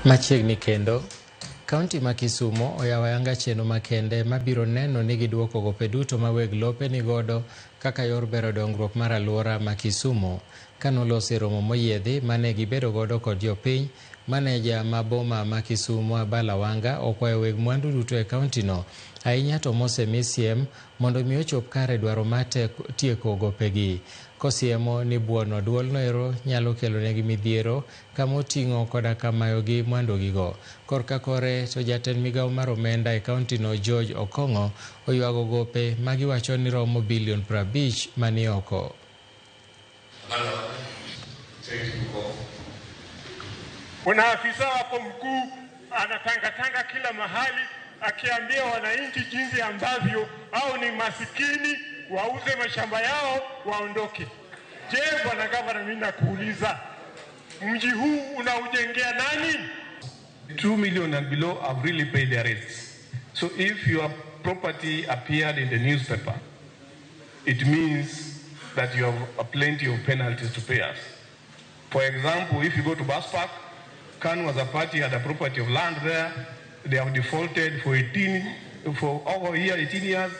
Machiegni kendo, kaunti ma Kisumo oyawo ayanga chenro makende mabiro neno ni giduoko gope duto ma weg lope nigodo kaka yor bero dongruok mar alwora ma Kisumo. Kanolosi e romo moyiedhi mane gibedo godo kod jopiny, maneja ma boma ma Kisumo Abala Wanga okwayo weg mwandu duto e kauntino ahinya to mosemi siem mondo mi ochop kare dwaro mar tieko gopegi. Kosiemo ni buono duolno ero nyalo kelonegi midhiero kama oting'o koda ka mayogi mwandugigo. Korka kore to jatend migawo mar omenda e kauntino George Okong'o oywago gope magiwacho ni romo bilion 50 mani oko. Kuna afisa wako mkuu anatangatanga kila mahali akiambia wananchi jinsi ambavyo au ni masikini wauze mashamba yao waondoke. Je, bwana gavana, mimi nakuuliza, mji huu unaujengea nani? 2 million and below have really paid their rates. So if your property appeared in the newspaper, it means that you have a plenty of penalties to pay us. For example, if you go to Bus Park, KANU as a party had a property of land there. They have defaulted for over a year, 18 years,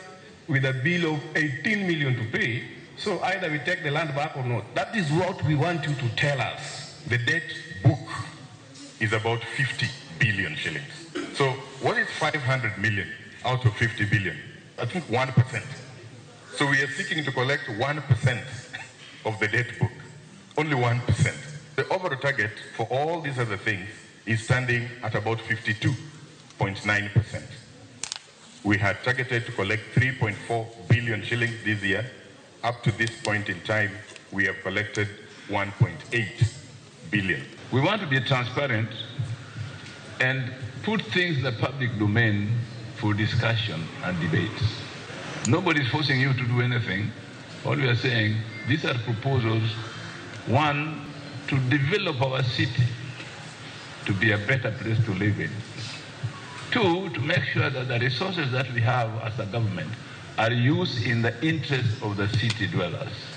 with a bill of 18 million to pay. So either we take the land back or not. That is what we want you to tell us. The debt book is about 50 billion shillings. So what is 500 million out of 50 billion? I think 1%. So we are seeking to collect 1% of the debt book, only 1%. The overall target for all these other things is standing at about 52.9%. We had targeted to collect 3.4 billion shillings this year. Up to this point in time, we have collected 1.8 billion. We want to be transparent and put things in the public domain for discussion and debate. Nobody is forcing you to do anything. All we are saying, these are proposals, one, to develop our city to be a better place to live in. Two, to make sure that the resources that we have as a government are used in the interest of the city dwellers.